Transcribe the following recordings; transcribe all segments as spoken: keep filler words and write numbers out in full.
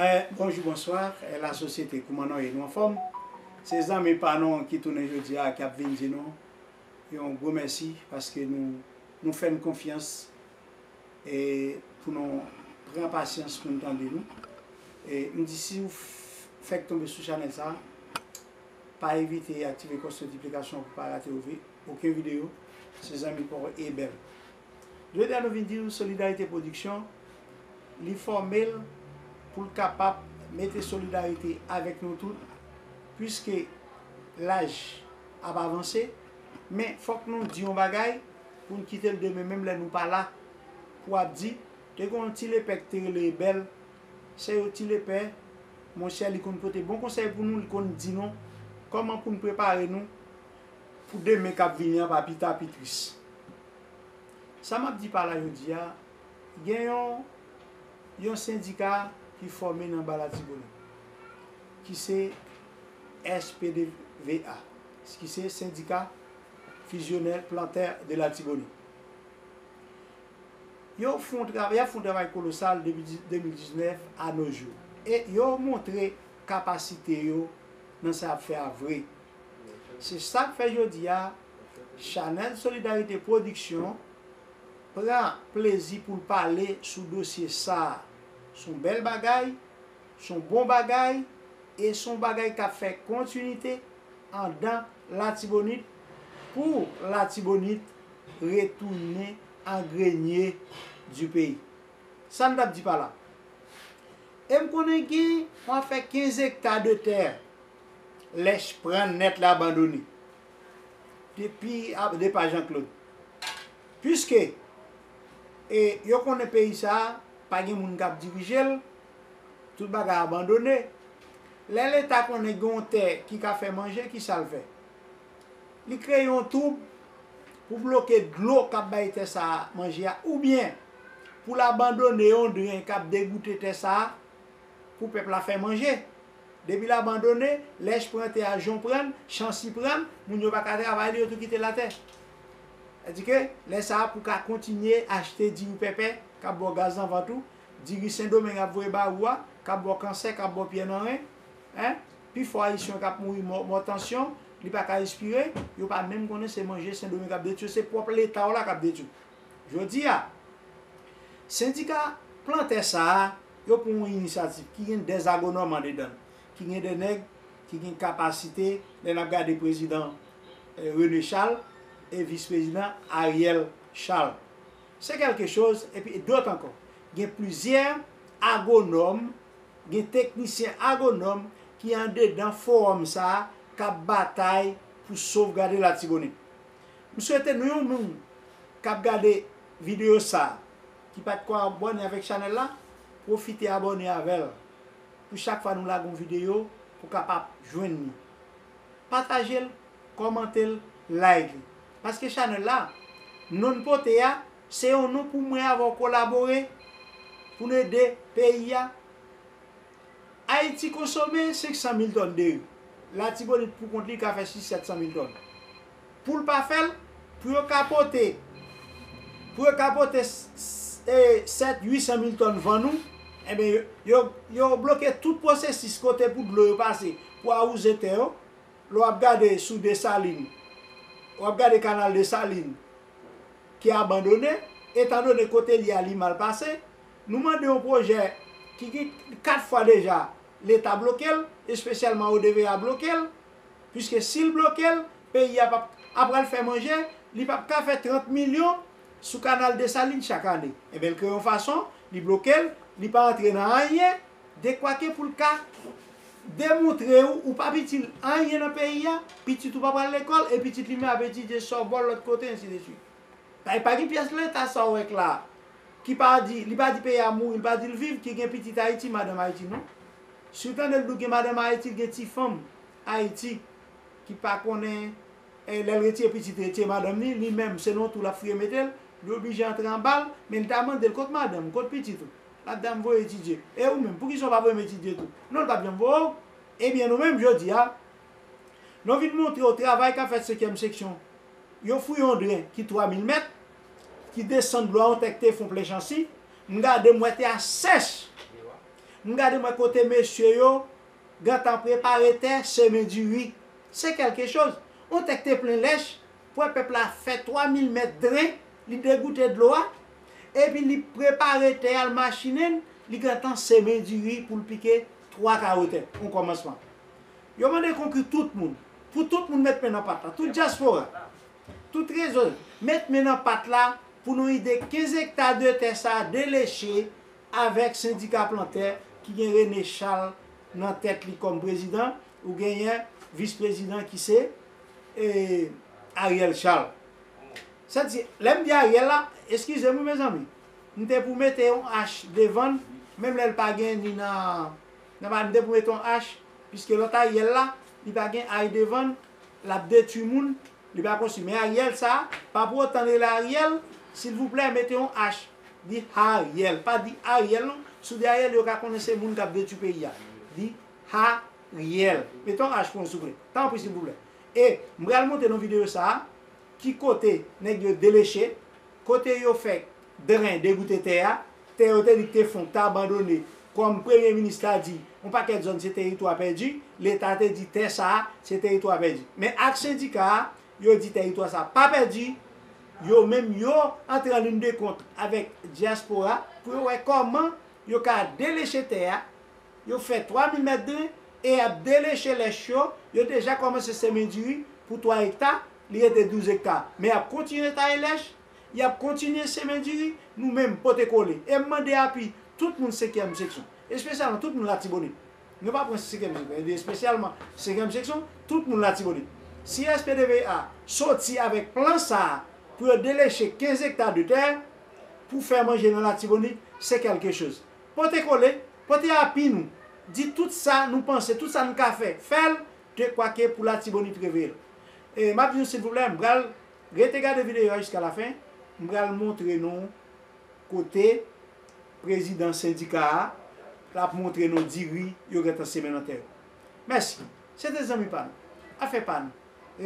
Eh, bonjou, bonswa, eh, lasosyete, kouman nou ye? Nou anfòm? Se zanmi pa nou ki tounen jodi a, ki ap vin di nou yon gwo mèsi paske nou, nou fè n konfyans e pou nou pran pasyans pou n tande nou. E m di, si w f- fèk tonbe sou chanèl sa, pa evite aktive klòch notifikasyon pou pa rate okenn videyo. Se zanmi pa w Ebèl. Jodi a nou vin di w Solidarité Production, li fòme l pou l kapab mete solidarite avèk nou tout, piske laj ap avanse, men fòk nou di yon bagay pou n kite l demen, menm lè nou pa la, pou ap di, te gen yon ti lepè ki te rele Ebèl, sè yo ti lepè, monchè, li konn pote bon konsèy pou nou, li konn di nou kòman pou n prepare nou pou demen k ap vini an, pa pita pi tris. Sa m ap di pa la jodi a, gen yon, yon sendika ki fòme nan ba Latibonit, ki se S P D V A, ki se Syndicat Fusionnaire Planteur de Latibonite. Yo fè yon travay, y ap fè yon travay kolosal depi de mil diznèf a no jou. E yo montre kapasite yo nan sa y ap fè a vre. Se sa k fè jodi a, chanèl Solidarité Production pran plezi pou l pale sou dosye sa a. Se yon bèl bagay, se yon bon bagay, e se yon bagay k ap fè kontinite andan Latibonit pou Latibonit retounen an grenye di peyi. Sa n t ap di pa la? E m konnen gen yon afè kenz ekta de tè lèch pran nèt la abandone. Depi a- de pa Jean Claude. Piske e yo konnen peyi sa a pa gen moun k ap dirije l, tout bagay abandone. Lè Leta konnen gen yon tè ki ka fè manje, ki sa l fè? Li kreye yon toub pou bloke dlo k ap bay tè sa a manje a, oubyen pou l abandone yon dren k ap degoute tè sa a pou pèp la fè manje. Depi l abandone, lèch pran tè a, jon pran l, chansi pran l, moun yo pa ka travay li, yo tou kite l atè. Sètadi ke lè sa a pou ka kontinye achte diri pèpè k ap ba w gaz nan vant ou, diri Sendomeng ap voye ba ou a, k ap ba w kansè, k ap ba w pyè nan ren, en, pifò Ayisyen k ap mouri mò, mò tansyon, li pa ka respire, yo pa menm konnen se manje Sendomeng k ap detwi yo, se pwòp Leta w la k ap detwi w. Jodi a, sendika plantè sa a, yo pran yon inisyativ ki gen dè agwonòm andedan l, ki gen dè nèg ki gen kapasite, lè n ap gade prezidan eh, René Charles e vis prezidan Ariel Charles. Se kèlke choz, epi dòt ankò. Gen plizyè agwonòm, gen teknisyen agwonòm ki andedan fowòm sa a k ap batay pou sovgade Latibonit. M swete nou yon moun k ap gade videyo sa a, ki pa t ko abòne avèk chanèl la, pwofite abòne avè l pou chak fwa nou lage yon videyo, pou kapab jwenn li. Pataje l, kòmante l, like li. Paske chanèl la, non n pote a, se yon non pou mwen avè w kolabore, pou n ede peyi a. Ayiti konsome senk san mil tòn diri. Latibonit pou kont li ka fè sis sèt san mil tòn. Pou l pa fè l, pou yo ka pote, pou yo ka pote s- s- e, sèt uit san mil tòn vann ou, enben, yo, yo, yo bloke tout pwosesis kote pou dlo yo pase, pou awouze tè yo. Lè w ap gade sou Desalin, w ap gade kanal Desalin ki abandone, etandone kote l ye a li mal pase, nou mande yon pwojè ki gen kat fwa deja Leta bloke l, espesyalman O D V A bloke l, piske si l bloke l, peyi a p ap, apral fè manje, li p ap ka fè trant milyon sou kanal Desalin chak ane. Enben, l kreye yon fason, li bloke l, li pa antre nan anyen, dekwa ke pou l ka demontre ou, ou p ap itil anyen nan peyi a, pitit ou pa pral lekòl, e pitit li menm ap etidye Sòbòn, lòt kote, ensi de swit. Pa, pa gen pyès Leta sa w wè k la, ki pa di, li pa di peyi a mouri, li pa di l viv, ki gen pitit Ayiti, madanm Ayiti, non. Si w tande l di w gen madanm Ayiti, l gen ti fanm Ayiti, ki pa konnen, e, lè l retire pitit, retire madanm li, li menm, se nan yon twou l ap fouye mete l, li oblije antre anba l, men li ta mande l, kot madanm, kot pitit ou? L ap di a m voye etidye. E ou menm, poukisa w pa voye m etidye tou? Non, l p ap janm voye w. Ebyen, nou menm, jodi a, nou vin montre w travay k ap fèt senkyèm seksyon. Yo fouye yon dren ki twa mil mèt, ki desann dlo a yon tè ki te fon plen chansi. M gade, m wè tè a sèch. M gade mwen kote mesye yo gentan prepare tè, semen diri. Se kèlke choz. Yon tè k te plen lèch, pou wè pèp la fè twa mil mèt dren, li degoute dlo a, epi li prepare tè a, l machinen l, li gentan semen diri pou l pike twa kawo tè. Yon kòmansman. Yo mande konkri tout moun, pou tout moun met men nan pat la, tout dyaspora, tout rezo, met men nan pat la pou nou ide kenz ekta de tè sa a deleche avèk sendika plantè ki gen René Charles nan tèt li kòm prezidan, ou genyen vis prezidan ki se, e, Ariel Charles. Sa di, lè m di Ariel la, eskize m wi mezanmi, m te pou mete yon ach devan l, menm lè l pa gen ni nan, nan pa, m te pou mete yon ach, piske lòt Ariel la, li pa gen ach devan l, l ap detwi moun, li pa konstwi. Men Ariel sa, pa pou otan l rele Ariel, silvouplè, mete yon ach. Di Ariel, pa di Ariel non. Si w di Ariel, yo ka konnen se moun k ap detwi peyi a. Di Ariel. Mete yon ach pou nou, silvouplè. Tanpri, silvouplè. E m pral montre nou videyo sa a, ki kote nèg yo deleche, kote yo fè dren degoute tè a, tè yo te di k te fon, k te abandone, kòm premye minis la di, yon pakèt zòn se teritwa pèdi, Leta te di tè sa a se teritwa pèdi. Men ak sendika a, yo di teritwa sa pa pèdi, yo menm yo antre an liy de kont avèk dyaspora pou yo wè kòman yo ka deleche tè a, yo fè twa mil mèt dren e y ap deleche lèch yo, yo deja kòmanse semen diri pou twa ekta, li rete douz ekta. Men y ap kontinye taye lèch, y ap kontinye semen diri, nou menm pote kole. E m mande api tout moun senkyèm seksyon, espesyalman tout moun Latibonit. Nou pa pran senkyèm seksyon, e espesyalman senkyèm seksyon, tout moun Latibonit. Si S P D V A soti avèk plan sa a pou yo deleche kenz ekta de tè pou fè manje nan Latibonit, se kèlke choz. Pote kole, pote api nou. Di tout sa nou panse, tout sa nou ka fè, fè l, de kwa ke pou Latibonit reveye l. E m ap di nou silvouplè, m pral rete gade videyo a jiska lafen, m pral montre nou kote prezidan sendika a, l ap montre nou diri yo gentan semen nan tè yo. Mèsi. Se te zanmi pa nou. Afè pa nou.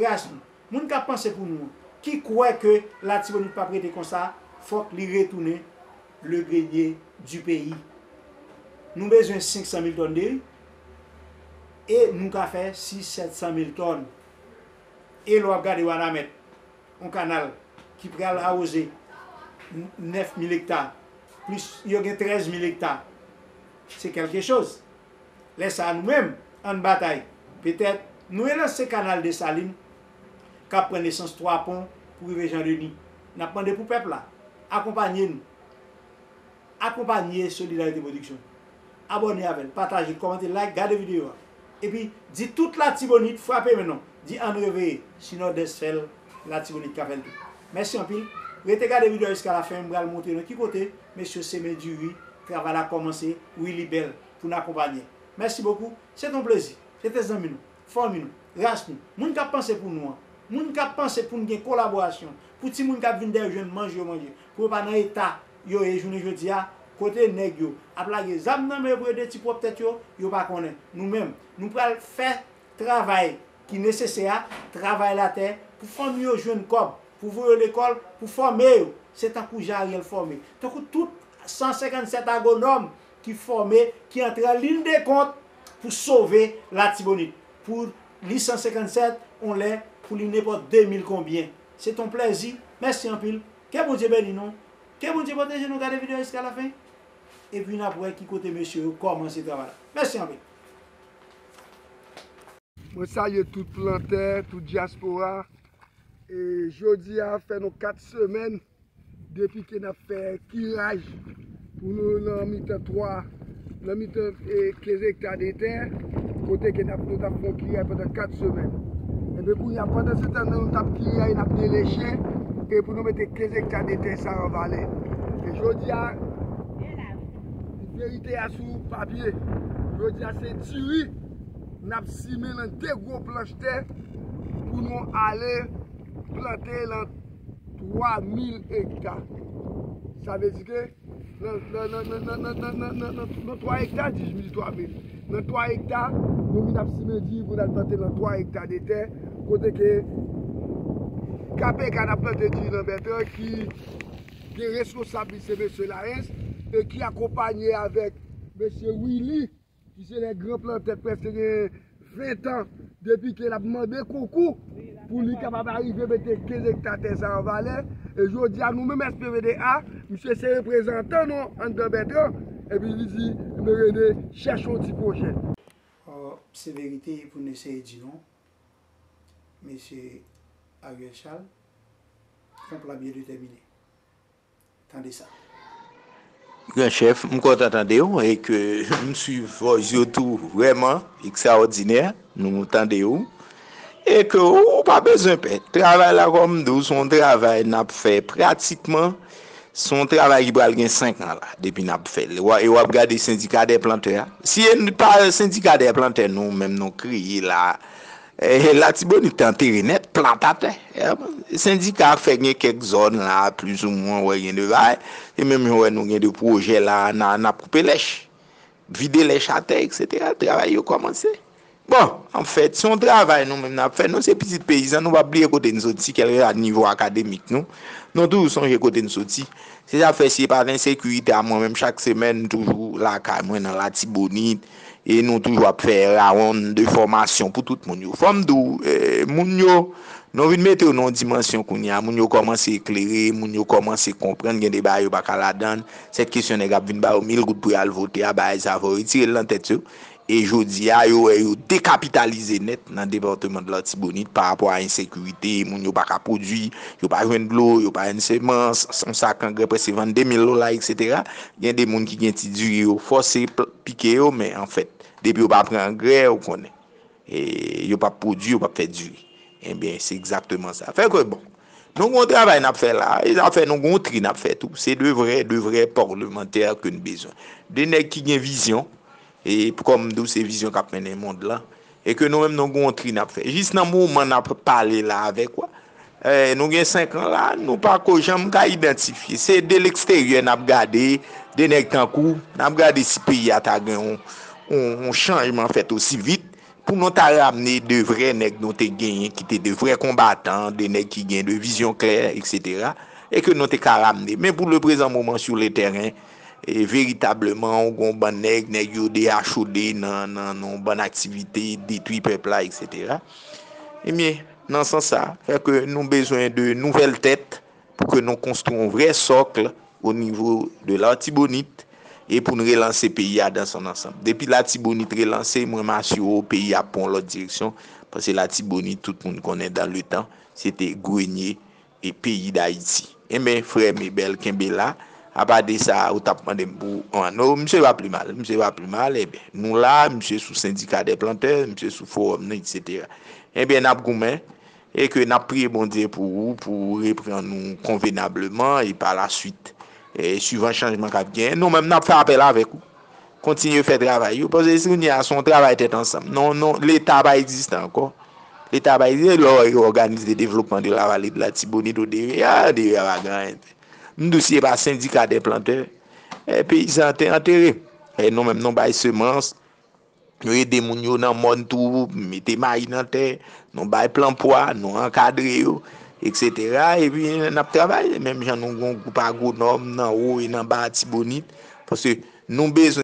Ras nou. Moun k ap panse pou nou an, ki kwè ke Latibonit p ap rete konsa, fòk li retounen le grenier du pays. Nou bezwen senk san mil tòn diri e nou ka fè sis, sèt san mil tòn. E lè w ap gade Wanament, yon kanal ki pral awoze nèf mil ekta, plis yo gen trèz mil ekta. Se kèlke choz. Lè sa a, nou menm, ann batay. Petèt, nou relanse kanal Desalin, k ap pran nesans Twa Pon pou rive Jan Deni. N ap mande pou pèp la akonpanye nou. Akonpanye Solidarite Pwodiksyon. Abòne avè l, pataje l, kòmante, like, gade videyo a. Epi, di tout Latibonit frape men non. Di ann reveye. Si Nòdès fè l, Latibonit ka fè l tou. Mèsi anpil. Rete gade videyo a jiska lafen, m pral montre nou ki kote mesye yo semen diri, travay la kòmanse, wi li bèl, pou n akonpanye. Mèsi bokou. Se t on plezi. Se te zanmi nou, fanmi nou, ras nou, moun k ap panse pou nou an, moun k ap panse pou n gen kolaborasyon, pou timoun k ap vin dèyè yo jwenn manje yo manje, pou yo pa nan eta yo ye jounen jodi a, kote nèg yo ap lage zam nan men yo pou yo detwi pwòp tèt yo, yo pa konnen. Nou menm, nou pral fè travay ki nesesè a, travay latè, pou fanmi yo jwenn kòb, pou voye yo lekòl, pou fòme yo. Se tankou Jan Ariel fòme. Tankou tout san senkannsèt agwonòm ki fòme, ki antre an liy de kont pou sove Latibonit. Pou li san senkannsèt, on lè, pou li nenpòt de mil konbyen. Se t on plèzi. Mèsi anpil. Ke Bondye beni nou. Ke Bondye pwoteje nou. Gade videyo a jiska lafen. Epi n ap wè ki kote mesye yo kòmanse travay la. Mèsi anpil. Mwen salye tout plantè, tout dyaspora. E jodi a fè nou kat semèn depi ke n ap fè kiraj pou nou nan mitan twa, nan mitan, e, kenz ekta de tè, kote ke n ap, nou t ap fè yon kiraj pandan kat semèn. Enben kounye a, pandan se tan nan nou t ap kiraj, n ap deleche, e pou nou mete kenz ekta de tè sa an valè. E jodi a, verite a sou papye. Jodi a se diri n ap simen nan de gwo planch tè pou nou ale plante lan twa mil ekta. Sa vle di ke nan, nan, nan twa ekta, di, m di twa mil. Nan twa ekta, nou vin ap simen diri pou n al plante lan twa ekta de tè, kote ke K P K n ap plante diri nan Bètran ki gen responsab li se mesye Larens e ki akonpanye avèk Mesye Willy, ki se lè gran plantè, prèske gen ven tan depi ke l ap mande konkou pou li kapab arive mete kenz ekta tè sa an valè. E jodi a, nou menm S P V D A, misye se reprezantan nou anndan Bètran, epi li di, "Mwen rele chèche yon ti pwojè." Ò, se verite pou n eseye di nou, mesye Ariel Charles, yon plan byen detèmine. Tande sa. Gran chèf, m kontan tande w e ke m swiv vòz yo tou vrèman ekstraòdinè. Nou tande w. E ke ou pa bezwen pè. Travay la, kòm m di w, se yon travay n ap fè pratikman. Se yon travay ki pral gen senk an la, depi n ap fè l. E w ap gade sendika dè plantè a. Si e pa sendika dè plantè nou menm nou kreye la, Latibonit te antere nèt, plat atè. Sendika a fè gen kèk zòn la, plizoumwen, wè gen de bagay. E menm jan wè nou gen de pwojè la, n ap koupe lèch, vide lèch atè, eksetera. Travay yo kòmanse. Bon, anfèt, se yon travay nou menm n ap fè. Nou se pitit peyizan, nou p ap bliye kote n soti, kèlkeswa nivo akademik nou. Nou toujou sonje kote n soti. Se sa k fè si e pa t ensekirite a, mwen menm chak semèn, m toujou lakay mwen nan Latibonit. E nou toujou ap fè rawonn de fòmasyon pou tout moun yo. Fò m di w, moun yo, nou vin mete yo nan yon dimansyon kounye a, moun yo kòmanse eklere, moun yo kòmanse konprann, gen de bagay yo pa ka ladan l. Sèt kesyon nèg ap vin ba yo mil goud pou y al vote a, bagay sa fò yo retire l nan tèt yo. E jodi a, yo wè yo dekapitalize nèt nan depatman de Latibonit pa rapò a ensekirite, moun yo pa ka pwodui, yo pa jwenn dlo, yo pa jwenn semans, yon sak angrè prèske vannde mil dola, eksetera. Gen de moun ki gen ti diri yo fòse pike yo, men anfèt, depi yo pa pran angrè, ou konnen, yo p ap pwodui, yo p ap fè diri. Ebyen, se egzakteman sa. Fè ke, bon, nou gen yon travay n ap fè la, e zafè nou gen yon tri n ap fè tou. Se de vrè, de vrè pawlemantè ke n bezwen. De nèg ki gen vizyon, e kòm m di w, se vizyon k ap mennen mond lan. E ke nou menm nou gen yon tri n ap fè. Jis nan moman n ap pale la avèk ou a, nou gen senk an la, nou pako janm ka idantifye. Se de leksteryè n ap gade, de nèg tankou w, n ap gade si peyi a ta gen yon, yon, yon chanjman fèt osi vit pou nou ta ramne de vrè nèg nou te genyen ki te de vrè konbatan, de nèg ki gen de vizyon klè, eksetera. E ke nou te ka ramne. Men pou le prezan moman, sou le tèren, e veritableman, ou gen yon bann nèg, nèg yo dehachode nan, nan, nan yon bann aktivite, detwi pèp la, eksetera. Ebyen, nan sans sa, fè ke nou bezwen de nouvèl tèt pou ke nou konstwi yon vrè sòk o nivo de Latibonit e pou n relanse peyi a dans son ansanm. Depi Latibonit relanse, mwen m asire w, peyi a ap pran yon lòt direksyon, paske Latibonit, tout moun konnen dans le temps, se te grenye e peyi Dayiti. Enben, frè m Ebel, kenbe la. Apa de sa, ou t ap mande m pou, an, non, misye pa pi mal, misye pa pi mal, enben, nou la, misye sou sendika dè plantè, misye sou fowòm nan, eksetera. Enben, n ap goumen, e ke n ap priye Bondye pou ou, pou ou reprann ou konvenableman, e pa la swit, e, swivan chanjman k ap genyen, nou menm n ap fè apèl avèk ou. Kontinye fè travay yo, paske si kounye a se yon travay tèt ansanm. Non, non, Leta pa egziste ankò. Leta pa egziste, lè w wè yo òganize devlopman de la vallée de Latibonite, o deri a, deri a pa gen anyen. M di w si e pa sendika dè plantè, e, peyizan te antere. E nou menm nou bay semans, nou ede moun yo nan mòn tou, mete mayi nan tè, nou bay plan pwa, nou ankadre yo, eksetera. Epi n ap travay, menm jan nou gen yon gwoup agwonòm nan wo e nan ba Latibonit, paske nou bezwen